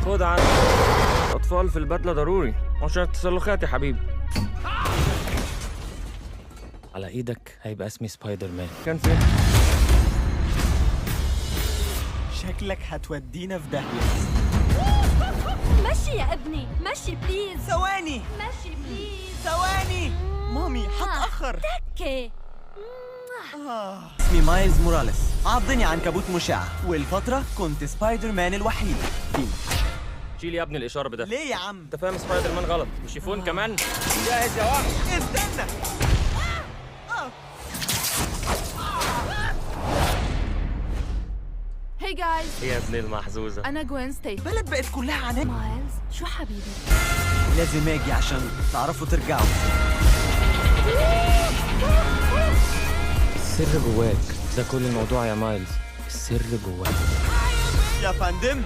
خد عندك. اطفال في البدلة ضروري عشان التسلخات يا حبيبي. على ايدك هيبقى اسمي سبايدر مان. كان فين؟ شكلك هتودينا في داهية. مشي يا ابني، مشي please. ثواني. مشي please. ثواني مامي، هتأخر. okay. اسمي مايلز موراليس، عضني عنكبوت مشع، والفترة كنت سبايدر مان الوحيد فينا. شيل يا ابني الاشارب ده. ليه يا عم؟ انت فاهم سبايدر مان غلط، مش شيفون كمان. جاهز يا وحش؟ استنى. hey guys. يا ابن المحظوظه. أنا جوين ستيسي. البلد بقت كلها عناكب. مايلز، شو حبيبي؟ لازم اجي عشان تعرفوا ترجعوا. السر جواك، ده كل الموضوع يا مايلز، السر جواك. يا فندم.